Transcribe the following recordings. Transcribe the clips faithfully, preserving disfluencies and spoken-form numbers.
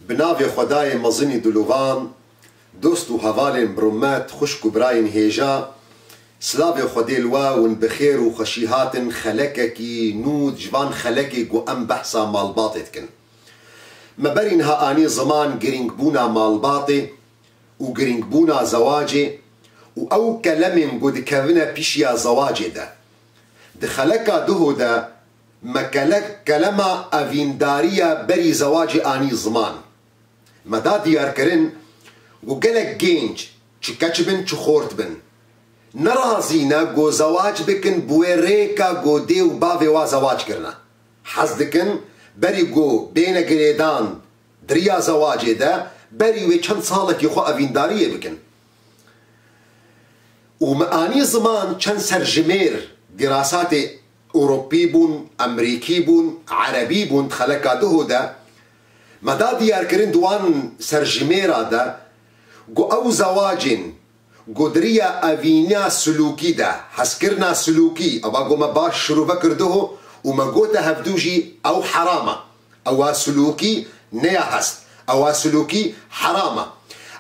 Bi navê Xwedayê mezinî dilovan, dost û hevalên bi rûmet, xwişk û birayên hêja, silavê Xwedê li we, hûn bi xêr û xweşî hatin xelekekî nû ji van xelekê ku em behsa malbatê dikin. Me berî niha anî ziman girîngbûna malbatê û girîngbûna zewacê û ew kelemên ku dikevine pişiya zewacê de. Di xeleka duho de me kele-, kelema evîndariya berî zewacê anî ziman. Me da diyarkirin ku gelek gênc, çi keç bin, çi xort bin, nerazî ne ku zewac bikin bi wê rêka ku dê û bavê wa zewac kirine. Hez dikin berî ku bêne girêdan di riya zewacê de, berî wê çend salekî xwe evîndariyê bikin. Û me anî ziman çend serjimêr, dirasatê Ewropî bûn, Emerîkî bûn, Erebî bûn, di xeleka duho de me da diyarkirin di wan serjimêra de ku ew zewacên ku di riya evîna silûkî de, hezkirina silûkî, eva ku me baş şirove kir duho û me gote hevdû jî ew heram e. Ewa silûkî ne ya hest. Ewa silûkî heram e.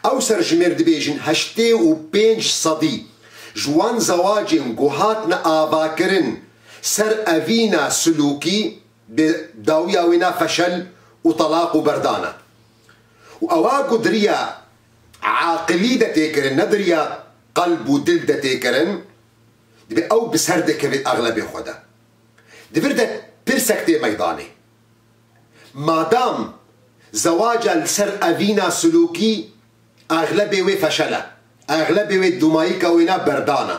Ew serjimêr dibêjin heştê û pênc sedî ji wan zewacên ku hatine avakirin ser evîna silûkî, bi dawiya wêna feşel û telaq û berdan e. Û ewa ku di riya aqilî de tê kirin, ne di riya qelb û dil de tê kirin, dibê ew bi ser dikevê exlebê xwe de. Di vir de pirsek tê meydanê. Madam zewaca li ser evîna silûkî, exlebê wê feşel e. Exlebê wê dûmayîka wêna berdan e.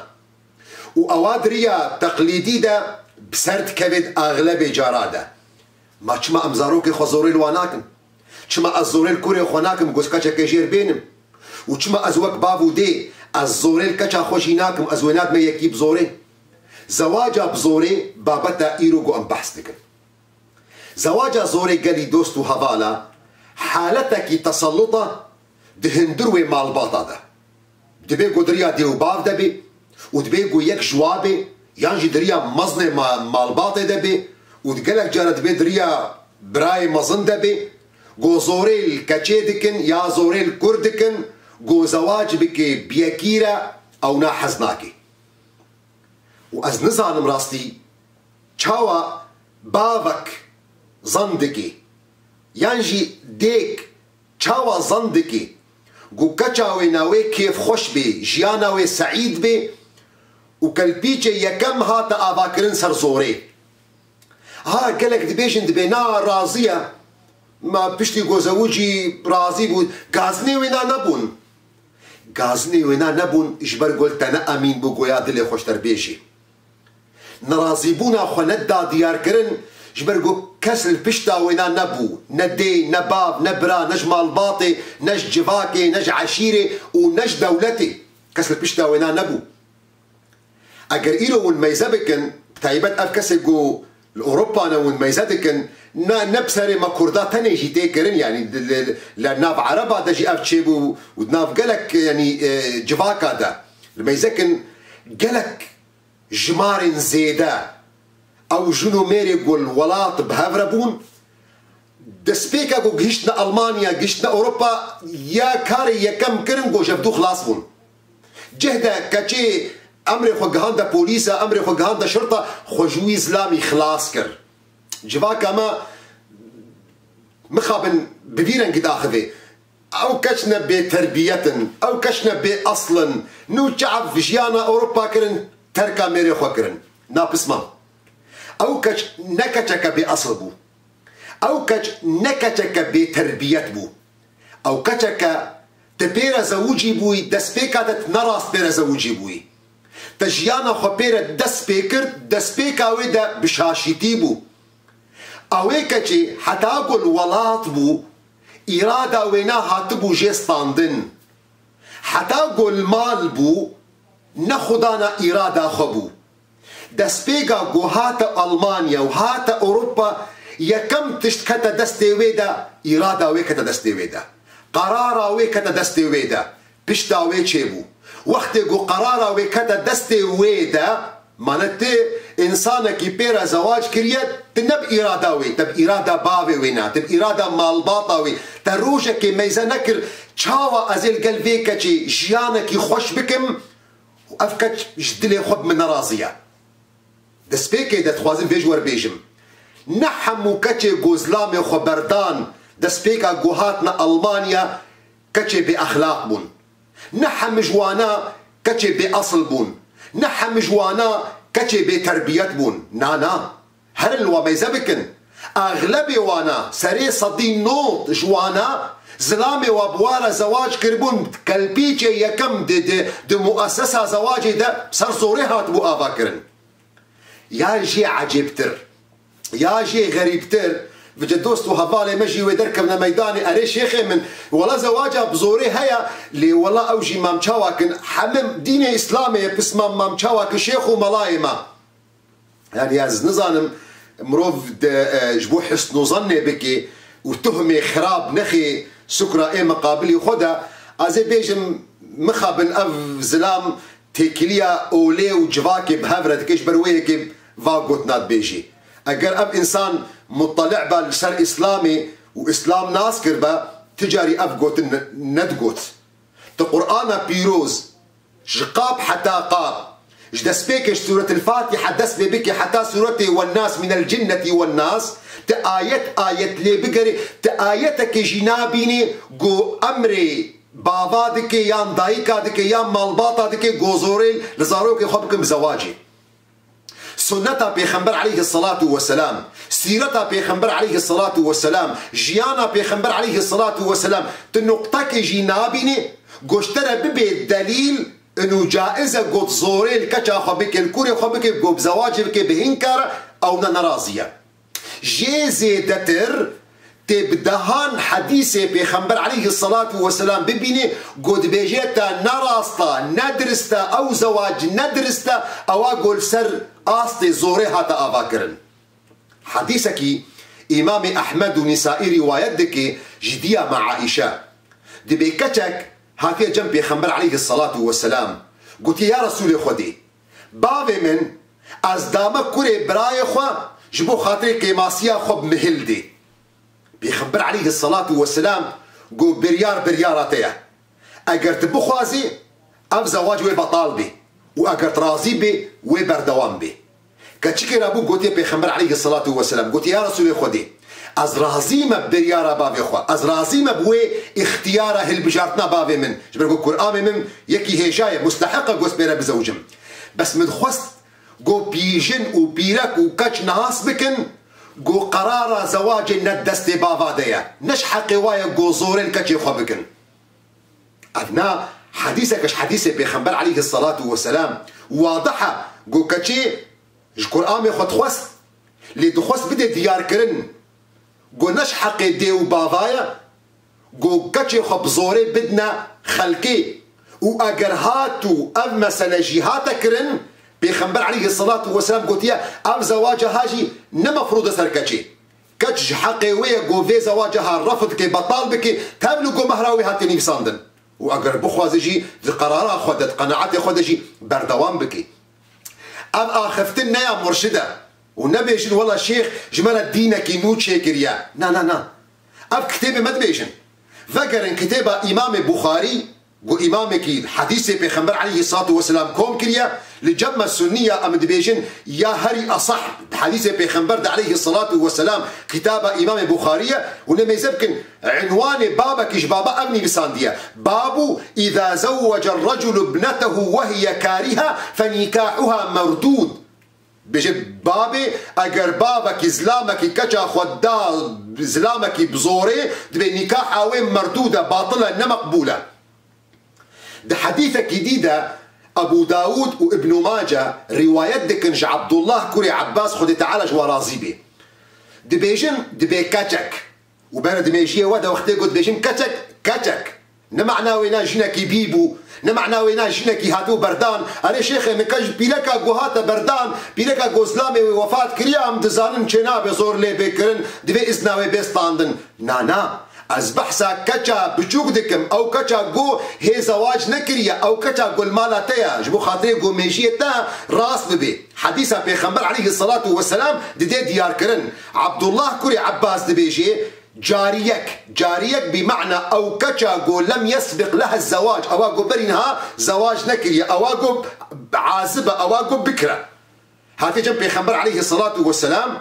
Û ewa di riya teqlîdî de bi ser dikevê di exlebê cara de. Ma çima em zarokê xwe zorê li wan nakin? Çima ez zorê li kurê xwe nakim, ku ez keçekê jêr bênim? Û çima ez wek bav û dê, ez zorê li keça xwe jî nakim, ez wê nadime yekî bi zorê? Zewaca bi zorê babeta îro ku em behs dikin. Zewaca zorê gelî dost û hevala, haletekî teselluta di hundir wê malbata de. Dibê ku di riya dê û bav de bê û dibê ku yek ji wa bê, yan jî di riya mezinê ma-, malbatê de bê û di gelek cara dibê di riya birayê mezin de bê, ku zorê li keçê dikin ya zorê li kur dikin, ku zewac bike bi yekî re, ewna hez nake. Û ez nizanim rastî çawa bavek zan dike, yan jî dêk çawa zan dike, ku keça wê na wê kêfxweş bê, jiyana wê seîd bê û kelpîçê yekem hate avakirin ser zorê. Ha, gelek dibêjin dibê na razî ye, ma piştî ku zewicî razî bû, gazinê wê na nebûn. Gazinê wê na nebûn, ji ber ku li te ne emîn bû, goya dilê xwe ji te re bêjî. Nerazîbûna xwe neda diyarkirin, ji ber ku kes li pişta wêna nebû, ne dê, ne bav, ne bira, ne ji malbatê, ne ji civakê, ne ji eşîrê û ne ji dewletê. Kes li pişta wêna nebû. Eger îro hûn meyze bikin, bi taybet ev kesê ku li Ewropa ne hûn meyze dikin, ne, ne bi serê me Kurda tenê jî tê kirin, yanî li, li, li nav Ereba de jî ev çêbû û di nav gelek, yanî, e, civaka de. Li meyze kin gelek jimarên zêde, ew jin û mêrê ku li welat bi hev re bûn, destpêka ku gihiştine Almanya, gihiştine Ewropa, ya karê yekem kirin ku ji hevdû xilas bûn. Cih de keçê emrê xwe gihande polîsa, emrê xwe gihande şirta, xwe ji wî zilamî xilas kir. Civaka me mixabin bi vî rengî daxivê. Ew keç ne bêterbiyet in, ew keç ne bêesil in. Nû çav jiyana Ewropa kirin, terka mêrê xwe kirin. Na pisma. Ew keç ne keçeke bêesil bû. Ew keç ne keçeke bêterbiyet bû. Ew keçeke te pê re zewicî bûyî, destpêka te tu ne rast pê re zewicî bûyî. Te jiyana xwe pê re dest pê kir, destpêka wê de bi şaşîtî bû. Ew ê keçê heta ku li welat bû, îrada wê ne hatibû jê standin. Heta ku li mal bû, ne xwedana îrada xwe bû. Destpêka ku hate Almanya û hate Ewropa, yekem tişt kete destê wê de, îrada wê kete destê wê de. Qerara wê kete destê wê de. Pişta wê çêbû. Wextê ku qerara wê kete destê wê de, mane tê Însanekî pê re zewac kiriye, tu ne bi îrada wê, te bi îrada bavê wê ne, tu bi îrada malbata wê, te rojekê meyze nekir, çawa ez ê li gel vê keçê jiyanekî xweş bikim û ev keç ji dilê xwe bi min nerazî ye. Destpêkê de dixwazim vê ji we re bêjim. Ne hemû keçê ku zilamê xwe berdan, destpêka ku hatine Almanya, keçê bêexlaq bûn. Ne hemî ji wana keçê bêesil bûn. Ne hemî ji wana keçê bêterbiyet bûn. Na, na. Herin li wa meyze bikin. Exlebê wana, serê sedî nod ji wana, zilamê wa bi wa re zewac kiribûn, kelpîçê yekem di, di, di muessesa zewacê de ser zorê hatibû avakirin. Ya jê ecêbtir, ya jê xerîbtir, vice dost û hevalê me jî wê derkevne meydanê, erê şêxê min, wela zewaca bi zorê heye, lê wela ew jî mam çawa kin, hemim dînê Îslamê ye, pismam mam çawa kin şêx û melayê me. Yani ez nizanim mirov de, e, ji bo husnûzannê bike û tuhmê xirab nexê sukra ê miqabilî xwe de, ez ê bêjim mixabin ev zilam têkiliya olê û civakê bi hev re dike, ji ber wê yekê va gotina dibêjî. Eger ev însan muttali'ba li ser Îslamê û Îslam nas kirbe, ti carî ev gotin ne-, nedigot. Di Qur'ana pîroz, ji qab heta qab, ji destpêkê ji Sûretil Fatiha dest pê bike heta Sûretê Wennas, Minel Cinneti Wennas, ti ayet ayet lê bigerê, ti ayetekê jî nabînî ku emrê bava dike yan dayika dike yan malbata dike ku zorê li zarokê xwe bikin bi zewacê. Sunneta Pêxember aleyhisselatu vesselam, sîreta Pêxember aleyhisselatu vesselam, jiyana Pêxember aleyhisselatu vesselam, tu nuqtekê jî nabînî, goştere bibe delîl, inu caiz e got zorê li keça xwe bike, li kurê xwe bike, got bi zewacê bike, bi hîn kare, ew ne nerazî ye. Jê zêdetir tê bi dehan hedîsê Pêxember aleyhisselatu vesselam bibînê, ku dibêje te ne rast e, ne dirist e, ew zewac ne dirist e, ewa ku li ser astê zorê hate avakirin. Hedîsekî Îmamê Ehmed û Nîsaî rîwayet dike ji diya me Aîşe. Dibê keçek hatiye cem Pêxember aleyhisselatu vesselam, gotiye, Ya Resûlê Xwedê, bavê min, ez dame kurê birayê xwe ji bo xatirê kêmasiya xwe bi mihil dê. Pêxember aleyhisselatu vesselam got, biryar biryara te ye. Eger tu bixwazî, ev zewac wê betal bê û eger tu razî bê, wê berdewam bê. Keçikê rabû gotiye Pêxember aleyhisselatu vesselam, gotiye, Ya Resûlê Xwedê, ez razî me bi biryara bavê xwe, ez razî me bi wê îxtiyara hilbijartina bavê min, ji ber ku kuramê min yekî hêja ye, musteheq e ku ez pê re bizewicim. Bes min dixwest ku pîjin û pîrek û keç nas bikin ku qerara zewacê ne di destê bava de ye, ne ji heqê wa ye ku zorê li keçê xwe bikin. Ev na hedîseke ji hedîsê Pêxember aleyhisselatu vesselam wadih e, ku keçê ji Qur'anê xwe dixwest, lê dixwest bide diyarkirin, ku ne ji heqê dê û bava ye, ku keçê xwe bi zorê bidine xelkê û eger hat û ev mesele jî hate kirin, Pêxember aleyhisselatu vesselam gotiye, ev zewaca ha jî ne mefrûd e ser keçê. Keç ji heqê wê ye ku vê zewaca ha refd ke, betal bike, tevlî ku mehra wê hatiye nivîsandin. Û eger bixwaze jî di qerara xwe de, di qenaetê xwe de jî berdewam bike. Ev axiftin ne ya murşid e. Û nebêjin, wela şêx ji me re dînekî nû çêkiriye. Na, na, na. Ev kitêbê me dibêjin. Vegerin kitêba Îmamê Buxarî, ku îmamekî hedîsê Pêxember aleyhissalatu vesselam kom kiriye, li cem me sunnî ya em dibêjin, ya herî esah di hedîsê Pêxember de aleyhissalatu vesselam kitaba Îmamê Buxarî ye û nemêze bikin, înwanê babekî ji baba ev nivîsandiye. Babu, "Îza zewwece reculu ibnetehu ve hiye kariha fe nikahuha merdûd." Bêje, babê, eger bavekî zilamekî keça xwe da zilamekî bi zorê, dibê nîkaha wê merdûd e, batil e, ne meqbûl e. Di hedîsekî dî de Ebû Dawûd û Ibnû Mace rîwayet dikin ji Ebdullah kurê Ebbas, Xwedê Teala ji wan razî bê. Dibêjin, dibê keçek. Û bere di mêjiyê we de wextê ku dibêjin keçek, keçek. Ne mana wê na jinekî bî bû, ne mana wê na jinekî hatibû berdan. Erê şêxê min, ke ji pîreka ku hate berdan, pîreka ku zilamê wê wefat kiriye, em dizanin çênabe zor lê bê kirin, divê izna wê bê standin. Na, na. Ez behsa keça biçûk dikim, ew keça ku hê zewac nekiriye, ew keça ku li mala te ye, ji bo xatirê ku mêjiyê te rast bibe. Hedîsa Pêxember aleyhi salatu vesselam dide diyarkirin. Abdullah kurê Ebbas dibêje, cariyek, cariyek bi ma'na ew keça ku lem yesbiq leha zewac, ewa ku berî niha zewac nekiriye, ewa ku azib e, ewa ku bikir e. Hatiye cem Pêxember aleyhi salatu vesselam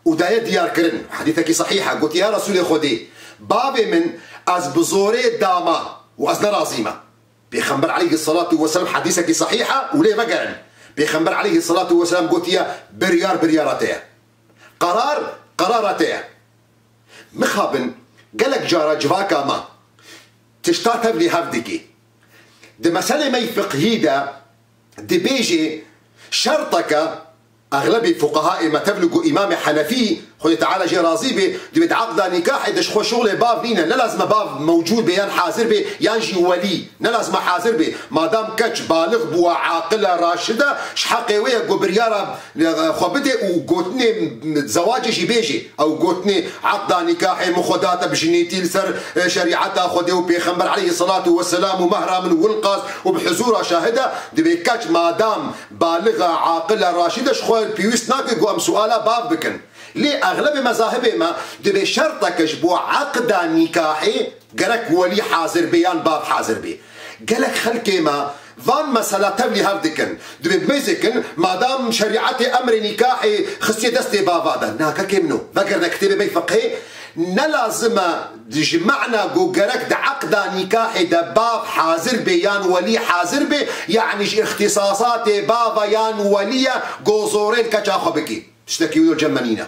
û daye diyarkirin. Hedîsekî sehîh e. Gotiye, ya Resûlê Xwedê, bavê min ez bi zorê dama û ez nerazî me. Pêxember aleyhi salatu vesselam, hedîsekî sehîh e û lê vegerin. Pêxember aleyhi salatu vesselam gotiye, biryar biryara te ye. Qerar qerara te ye. Mixabin, gelek cara civaka me tişta tevlî hev dike. Di meselê me yî fiqhî de dibêje şerteke, exlebê fuqehayê me tevlî ku Îmamê Henefî, Xwedê Teala jê razî be, dibê di eqda nîkahê de ji xwe şixulê bav nîne, ne lazim e bav mewcûd be yan hazir be, yan jî welî, ne lazim e hazir be. Madam keç balix bûwa, aqil e, raşid e, ji heqê wê ye ku biryara xwe bidê û gotinê zewacê jî bêjê. Ew gotinê, eqda nîkahê min xwe date bi jinîtî li ser, e, şerîeta Xwedê û Pêxember aleyhisselatu vesselam û mehra min wilqas û bi huzûra şahida, divê keç madam balix e, aqil e, raşîd e, ji xwe pêwîst nake ku em suala bav bikin. Lê exlebê mezahibê me dibê şerteke ji bo eqda nîkahê gerek welî hazir bê yan bav hazir bê. Gelek xelkê me van mesela tevlî hev dikin. Dibê mêzêkin, madam şerîetê emrê nîkahê xistiye destê bava de. Na kekê min o. Vegerine kitêbê me yî fiqhê, ne lazim e ji mena ku gerek di eqda nîkahê de bav hazir bê yan welî hazir bê, yanî ji îxtîsasatê bava yan welî ye ku zorê li keça xwe bikî. Tiştekî wilo cem me nîne.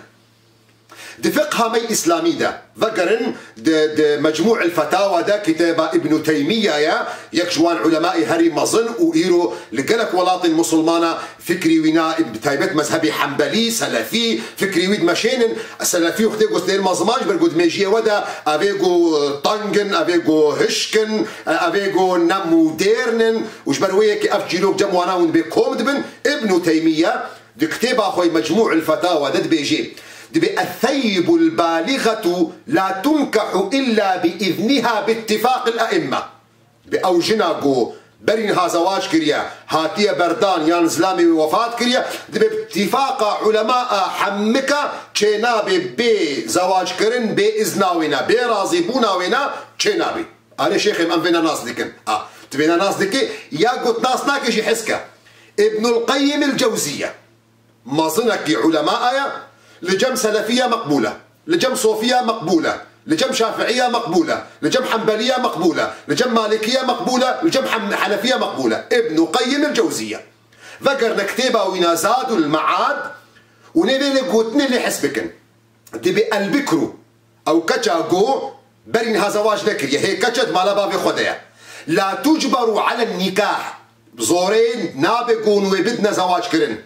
Di fiqha me yî îslamî de, vegerin di, di Mecmû el Fetawa de, kitêba Îbnû Teymiya ye, yek ji wan ulemayê herî mezin û îro li gelek welatên misilmana fikrî wîna, bi taybet mezhebê Hembelî, Selefî, fikrî wî dimeşênin. Selefî û xitê gotêr meziman ji ber ku di mêjiyê we de evê ku teng in, evê ku hişk in, evê ku ne modern in û ji ber wê yekê ev çîrok cem wana hûn dibê kom dibin. Îbnû Teymiye Di kitêba xwe Mecmû el Fetawa de dibêje, dibê, "Etheyyibu el-baligetu la tunkehu illa bi izniha bi ittifaq el-e'imme." Dibê ew jina ku berî niha zewac kiriye, hatiye berdan yan zilamê wê wefat kiriye, dibê bi ittifaqa ulema a hemika çênabe bê zewac kirin, bê izna wêna, bê razîbûna wêna çênabe. Arê şêxê min, em vêna nas dikin. A, tu vêna nas dikî, ya got nas nake jî hizk e. Îbnul Qeyyim el-Cewziye. Mezinekî ulemaya ye, li cem selefiya meqbûl e, li cem sofiya meqbûl e, li cem şafiiya meqbûl e, li cem hembeliya meqbûl e, li cem malikiya meqbûl e, li cem hem-, henefiya meqbûl e. Îbnû Qeyyim el-Cewziye. Vegerine kitêba wîna Zadul Mead û nêvê lê gotinê lê hes bikin. Dibê el-bikru, ew keça ku berî niha zewac nekiriye, hê keç e di mala bavê xwe de ye. La tucberu alen nikah, zorê nabe ku hûn wê bidine zewac kirin.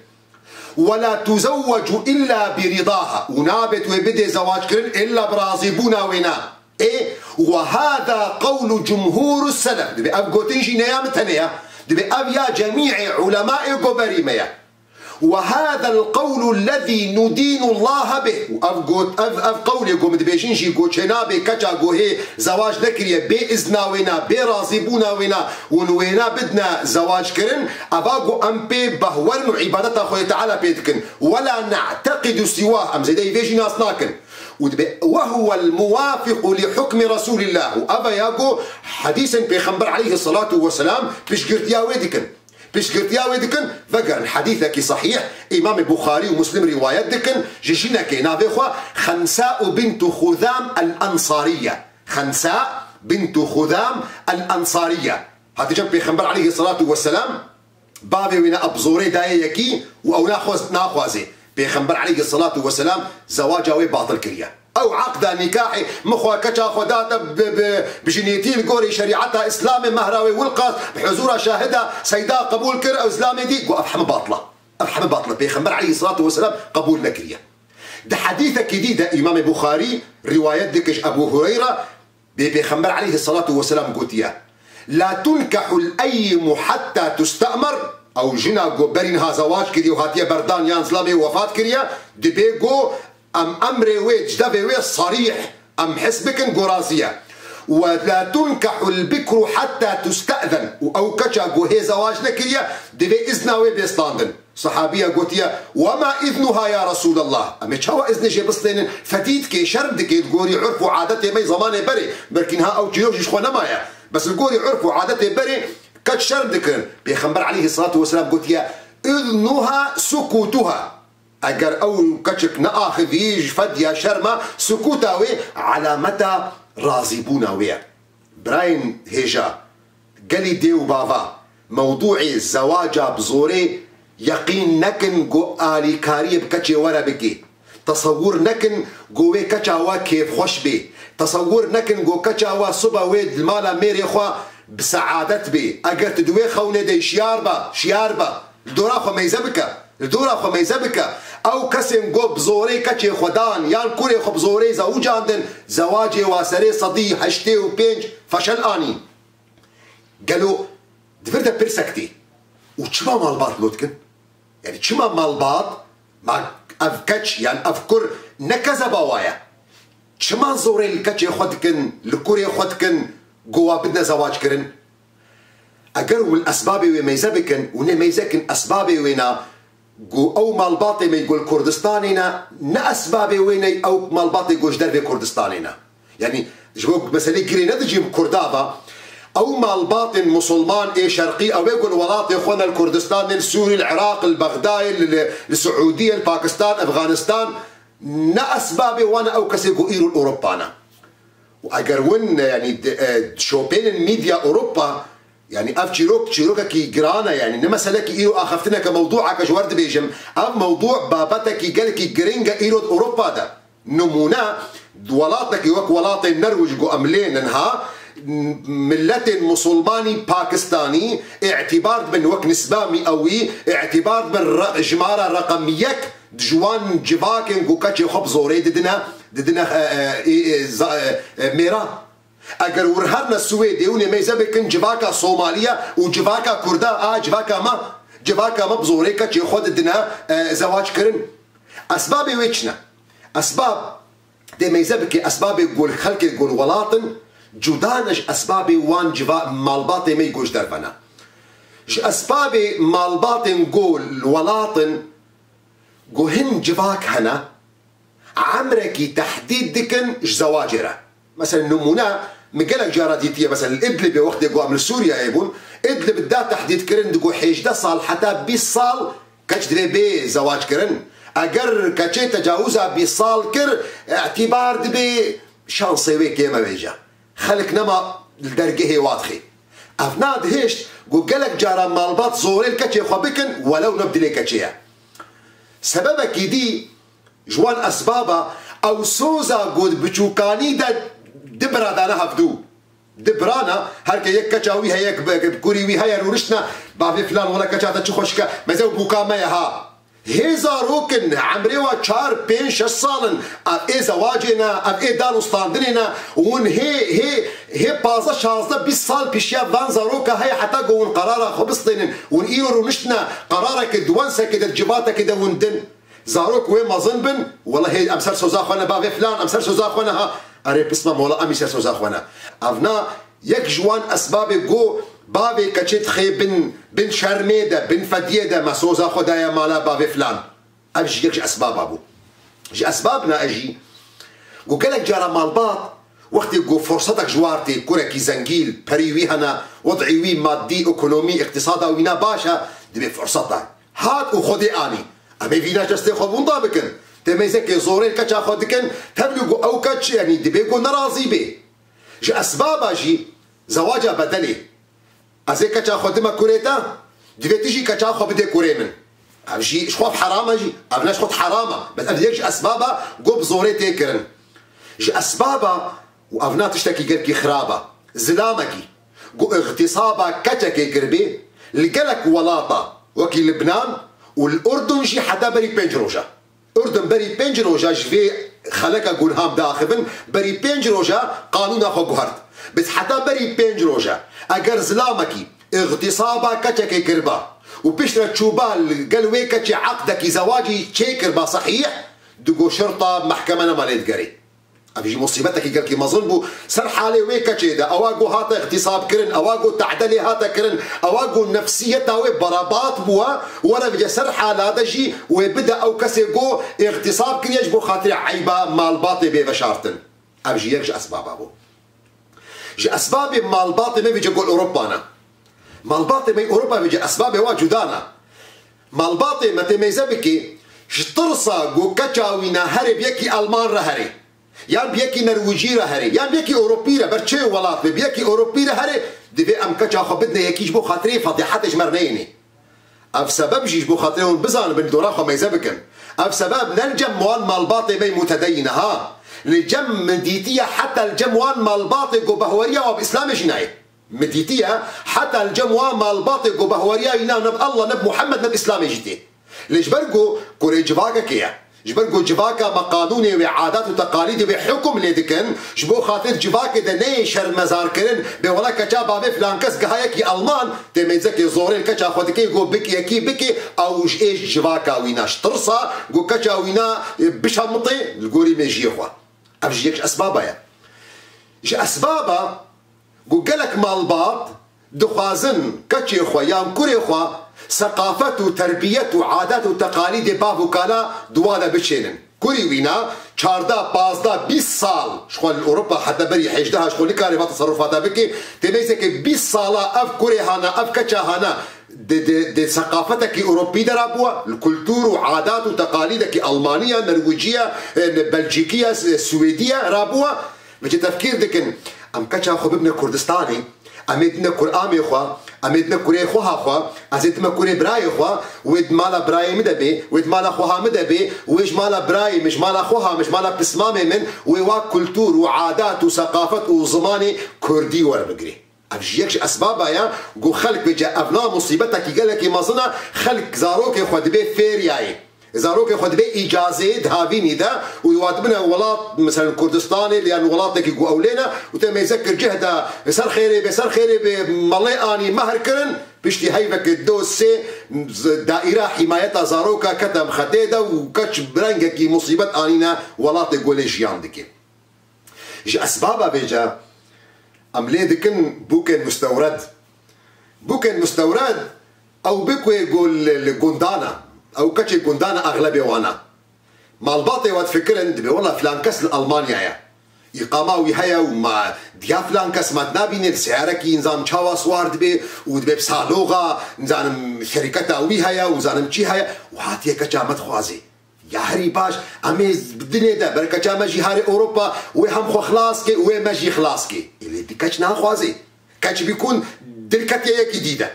Ve la tuzewwecu illa bi ridaha, û nabe tu wê bidê zewac kirin illa bi razîbûna wêna. Ê, ve hada qewlu cumhûru selef. Dibê ev gotin jî ne ya min tenê ye. Dibê ev ya cemîê ulemayê ku berî me ye. Ve hada el-qewlu lezî nudînu Allaha bih. Û ev got, ev, ev qewlê ku min dibêjin jî, ku çênabê keça ku hê zewac nekiriye, bê izna wêna, bê razîbûna wêna, hûn wêna bidine zewac kirin, eva ku em pê behwerin û îbadeta Xwedê Teala pê dikin. Ve la ne'teqidu siwah, em zêde yî vê jî nas nakin. Û dibê, ve huwel muwafiqu li hukmi Resûlillah. Û ev e ya ku hedîsên Pêxember aleyhisselatu vesselam piştgirtiya wê dikin. Piştgirtiya wê dikin, vegerin hedîsekî sehîh, Îmamê Buxarî û Muslim rîwayet dikin, ji jinekê navê xwe Xensa bintu Xuzam el-Ensariye. Xensa bintu Xuzam el-Ensariye. Hatice Pêxember aleyhisselatu vesselam bavê wê ne bi zorê daye yekî û ew naxwaz-, naxwazê. Pêxember aleyhisselatu vesselam zewaca wê batil kiriye. Ew eqda nîkahê, min xwe keça xwe date bi, bi, bi jinêtî li gorî şerîeta Îslamê, mehra wê wilqas, bi huzûra şahida seyda qebûl kir, ew zilamê dî, got, ev heme batla. Ev heme batla. Pêxember aleyhisselatu vesselam qebûl nekiriye. Di hedîsekî dî de Îmamê Buxarî rîwayet dike ji Ebû Hureyre, bê Pêxember aleyhisselatu vesselam gotiye, "La tunkehul eyyimu hatta tuste'mer." Ew jina ku berî niha zewac kiriye û hatiye berdan yan zilamê wefat kiriye, dibê ku em emrê wê, ji devê wê serîh, Em his bikin ku razî ye. "Ve la tunkahul bikru hatta tusta'zen." Û ew keça ku hê zewac nekiriye, divê izna wê bê standin. Sehabiya gotiye, "Wema iznuha ya Resulallah?" Em ê çawa iznê jê bistênin? Fedî dike, şerm dike, li gorî urf û adetê me yê zemanê berê. Belkî niha ew çîrok jî ji xwe nemaye. Bes li gorî urf û adetê berê keç şerm dikirin. Pêxember aleyhisselatu vesselam gotiye, "Iznuha sukutuha." Eger ew keçik neaxivî ji fed ya şerma, sukuta wê alameta razîbûna wê ye. Birayên hêja, gelî dê û bava, mewdûê zewaca bi zorê yeqîn nekin ku alîkariyê bi keçê we re bike. Tesewwur nekin ku wê keça we kêfxweş bê. Tesewwur nekin ku keça we sibe wê di mala mêrê xwe bi seadet bê. Eger tu di wê xewnê de şiyar be, şiyar be. Li dora xwe meyze bike. Li dora xwe meyze bike. Ew kesên ku bi zorê keçê xwe dan yan kurê xwe bi zorê zewicandin, zewacê wa serê sedî heştê û pênc feşel anî. Gelo di vir de pirsek tê. Û çima malbat lo dikin? Yani çima malbat, ma ev keç yan ev kur ne kezeba wa ye? Çima zorê li keçê xwe dikin, li kurê xwe dikin, ku wa bidine zewac kirin? Eger hûn esbabê wê meyze bikin û nê meyze kin esbabê wê ne, ku ew malbatê me ku li Kurdistanê ne, ne esbabê wê ne ew malbatê ku ji dervê Kurdistanê ne. Yani ji bo meselê girê ne dijîm Kurda ve, ew malbatên Musulman ê şerqî ew ê ku li welatê xwe ne, li Kurdistanê, li Sûrî, li Iraq, li Bexdayê, li, li, li Siûdiyê, li Pakistan, Efxanistan, ne esbabê wan e ew kesê ku îro li Ewropa ne. Û eger win, yani, di, e, şopênin medya Ewropa, yani, ev çîrok, çîrokekî giran e, yani, ne meselekî îro axaftineke mewdûeke ji we re dibêjim. Ev mewdû babetekî gelekî giring e îro di Ewropa de. Nimûne, di welatekî wek welatên Nerwij ku em lê nin ha, m-, miletên Musulmanî Pakistanî îtîbar dibin wek nisba miewî, îtîbar dibin re-, jimara reqem yek. Ji wan civakên ku keçê xwe bi zorê didine, didine, e, e, e, e, za-, e, e, mêra. Eger wir herne Swêdê û nê meyze bikin civaka Somaliya û civaka Kurda, a civaka me, civaka me bi zorê keçê xwe didine, e, zewac kirin. Esbabê wê çi ne? Esbab, dê meyze bike, esbabê ku li xelkê ku li welat in, cuda ne ji esbabê wan civa-, malbatê me yê ku ji derve ne. Ji esbabê malbatên ku li welat in, ku hin civak hene, emrekî tehdîd dikin ji zewacê re. Mesela nimûne, min gelek cara dîtiye, mesela li Idlibê wextê ku em li Sûriyeyê bûn, Idlib da tehdîd kirin, digo hêjdeh sal heta bîst sal keç divê bê zewac kirin. Eger keçê tecawuza bîst sal kir, îtîbar dibê şansê wê kêm e vêca. Xelk nema li dergehê wa dixê. Ev na dihêşt ku gelek cara malbat zorê li keçê xwe bikin, welew ne bi dilê keçê ye. Sebebekî dî ji wan esbaba ew soza ku di biçûkanî de di bira dane hevdû. Di birana, her ke yek keça wî heye, yek kurî wî heye, rûniştine, bavê filan, wela keça te çi xweşik e, meze û bûka me ye ha. Hê zarok in, emrê wa çar, pênc, şeş sal in, ev ê zewacê ne, ev ê dan û standinê ne, hûn hê, hê, hê pazdeh, şazdeh, bîst sal pişiya van zaroka heye heta ku hûn qerara xwe bistênin, hûn îro rûniştine, qerareke di wensekê de, di civatekê de hûn din. Zarok wê mezin bin, wela hê em ser soza xwe ne, bavê filan, em ser soza xwe ne ha. Erê pisma mola, em î ser soza xwe ne. Ev na yek ji wan esbabê ku bavê keçê dixê bin, bin şermê de, bin fediyê de, me soza xwe daye mala bavê filan. Ev jî yek ji esbaba bû. Ji esbab na e jî ku gelek cara malbat wextê ku forsetek ji war tê, kurekî zengî, perî wî hene, wed'î wî madî, ekonomî, îqtisada wî na baş e, dibê forset e. Hat û Xwedê anî. Em ê vîna ji destê xwe bûnda bikin. Tê meyzekê zorê li keça xwe dikin, tevlî ku ew keç, yanî dibê ku nerazî bê. Ji esbaba jî zewaca bedelê. Ez ê keça xwe dime kurê te, divê tu jî keça xwe bidê kurê min. Ev jî ji xwe heram e jî, ev ne ji xwe heram e. Bes ev yek ji esbaba ku bi zorê tê kirin. Ji esbaba, û ev na tiştekî gelkî xirab e, zilamekî ku îxtîsaba keçekê kiribê, li gelek welata wekî Libnan û li Urdun jî heta berî pênc roja. Urdun berî pênc roja ji vê xeleka gunham diaxivin, berî pênc roja qanûna xwe guhert. Bes heta berî pênc roja eger zilamekî îxtîsaba keçekê kiriba û piştre çûba li gel wê keçê eqdekî zewacî çêkiriba sehîh, digo şirta mehkeme nema lê digerê. Ev jî musîbetekî gelkî mezin bû. Ser halê wê keçê de, ewa ku hate îxtîsabkirin, ewa ku tehde lê hate kirin, ewa ku nefsiyeta wê berebat bûye, were vêce ser hala de jî wê bide ew kesê ku îxtîsab kiriye ji bo xatirê eyba malbatê bê veşartin. Ev jî yek ji esbaba bû. Ji esbabê malbatê me vêce ku li Ewropa ne. Malbatê me Ewropa vêce esbabê wa cuda ne. Malbatê me tê mêze bikê, ji tirsa ku keça wî ne herê bi yekî Alman re herê. Yan bi yekî Nerwicî re herê, yan bi yekî Ewropî re, ber çi welat be, bi yekî Ewropî re herê, divê em keça xwe bidine yekî ji bo xatirê fedîhetê ji me re neyênê. Ev sebeb jî ji bo xatirê hûn bizanibin, dora xwe mêze bikin. Ev sebeb ne li cem wan malbatê me mutedeyîn e ha. Li cem min dîtiye heta li cem wan malbatê ku behweriya wan bi Îslamê jî nayê. Min dîtiye heta li cem wan malbatê ku behweriya wî ne, ne bi Allah, ne bi Muhammed, ne bi Îslamê jî tê. Lê ji ber ku kurê civakekê ye. Ji ber ku civaka me qanûnê wê, adat û teqalîdê wê hukm lê dikin, ji bo xatir civakê de neyê şermezarkirin, bê wela keça bavê filan kes giha yekî Alman, tê mêzekê zorê li keça xwe dikê, ku bik yekî bikê, ew ji ê ji civaka wî ne, ji tirsa ku keça wî ne, e, bişemitê li gorî mêjiyê xwe. Ev jî yek ji esbaba ye. Ji esbaba ku gelek malbat dixwazin keçê xwe yan kurê xwe seqafet û terbiyet û adet û teqalîdê bav û kala di wa de biçênin. Kurî wîna çardeh, pazdeh, bîst sal ji xwe li Ewropa heta berî hêjdeh ji xwe nikare va teserufata bike. Tê mêzeke bîst sala ev kurê hana, ev keça hana di, di, di seqafetekî Ewropî de rabûye, li kultur û adat û teqalîdekî Almaniya, Nerwiciya, e, Belcîkiya, e, Swêdiya rabûye. Vêce tefkîr dikin, em keça xwe bibine Kurdistanê, em ê dine kuramê xwe, em ê dine kurê xweha xwe, ez ê dime kurê birayê xwe, wê di mala birayê min de bê, wê di mala xweha min de bê, wê ji mala birayê min, ji mala xweha min, ji mala pismamê min, wê wa kultur û adat û seqafet û zimanê kurdî werbigirê. Ev jî yek ji esbaba ye ku xelk vêce ev na musîbetekî gelekî mezin e, xelk zarokê xwe dibê fêriyayê. Zarokê xwe dibe îcazê di havînî de û wa dibine welat, mesela Kurdistanê, yan welatekî ku ew lê ne, û te mêze kir cih de, ser xêrê bê, ser xêrê bê, melê anî mehr kirin, piştî heyveke do sê z-, daîra hîmayeta zaroka kete mixetê de û keç bi rengekî musîbet anîne welatê ku lê jiyan dike. Ji esbaba vêce em lê dikin bûkên mustewred. Bûkên mustewred ew bik wê ku li, li gundana, ew keçê gundana exlebê wana. Malbatê we difikirin, dibê wela filan kes li Almanya ye. Îqama wî heye û ma diya filan kes ma dinabînê, li seyarekî nizam çawa siwar dibê û dibê bi saloxa, nizanim şerîketa wî heye û zanim çi heye û hatiye keça me dixwazê. Ya herî baş, em ê bi dinê de, ber keça me jî harê Ewropa, wê hem xwe xilas kê, wê me jî xilas kê. Ê lê di keç naxwazê. Keç bîkun dilketiye yekî dî de.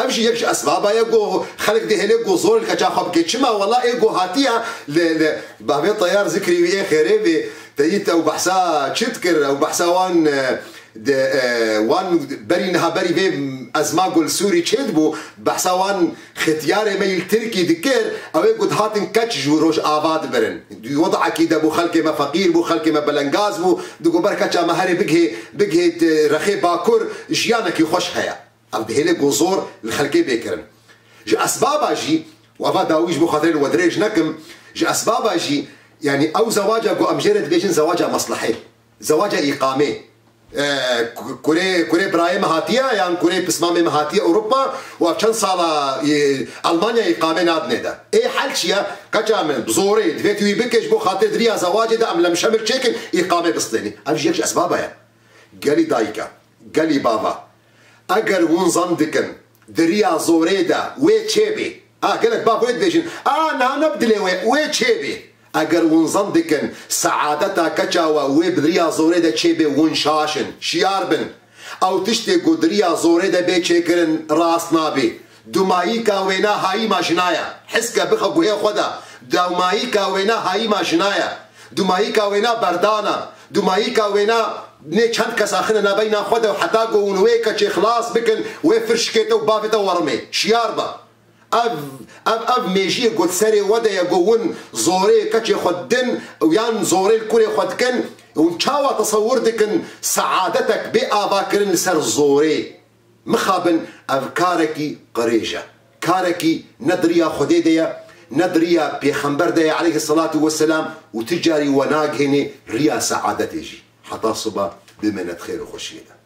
Ev jî yek ji esbaba ye ku xelk dihêle ku zor li keça xwe bike. Çima wela ê ku hatiye li, li bavê Teyar zikrî wî ê xêrê bê, te yî te ew behsa çi dikir, ew behsa wan, e, Di, e, wan berî niha berî vê ezma ku li Sûrî çêdibû, behsa wan xetiyarê me yî li Tirkî dikir, ew ê ku dihatin keç ji Rojava dibirin. Di wê wedekî de bû, xelkê me feqîr bû, xelkê me belengaz bû, digot ber keça me herê bigihê, bigihê di rexê Bakur jiyanekî xweş heye. Ev dihêle ku zor li xelkê bê kirin. Ji esbaba jî, û eva dawî ji bo xatirê li we dirêj nekim, ji esbaba jî, yanî ew zewaca ku em jê re dibêjin zewaca meslehê. Zewaca îqamê. E, ku-, kurê, kurê birayê me hatiye, yan kurê pismamê me hatiye Ewropa, û ev çend sala, e, Almanya îqamê nadinê de. Ê hel çi ye? Keça min bi zorê divê tu wî bike, ji bo xatir di riya zewacê de em lemşemil çêkin, îqamê bistênî. Ev jî yek ji esbaba ye. Gelî dayika, gelî bava. Eger hûn zan dikin, di riya zorê de wê çêbê. A, gelek bav wê dibêjin, a, niha ne bi dilê wê, wê çêbê. Eger hûn zan dikin, seadeta keça we wê bi riya zorê de çêbê, hûn şaş in, şiyar bin. Ew tiştê ku di riya zorê de bê çêkirin, rast nabê. Dumayîka wêna hayîma jina ye. His ke bixe guhê xwe de. Dumayîka wêna hayîma jina ye. Dumayîka wêna berdan e. Dumayîka wêna nê çend kes axine nabeyna xwe de û heta ku hûn wê keçê xilas bikin, wê firşikê te û bavê te werimê. Şiyar be. Ev, ev, ev mêjiyê ku di serê we de ye, ku hûn zorê keçê xwe didin û yan zorê li kurê xwe dikin, hûn çawa tesewir dikin seadetek bê avakirin li ser zorê? Mixabin ev karekî qirêj e. Karekî ne di riya Xwedê de ye, Ne di riya pêxember de ye aleyhisselatu vesselam û ti carî we nagihênê riya seadetê jî. Heta siba bimêne di xêr û xweşiyê de.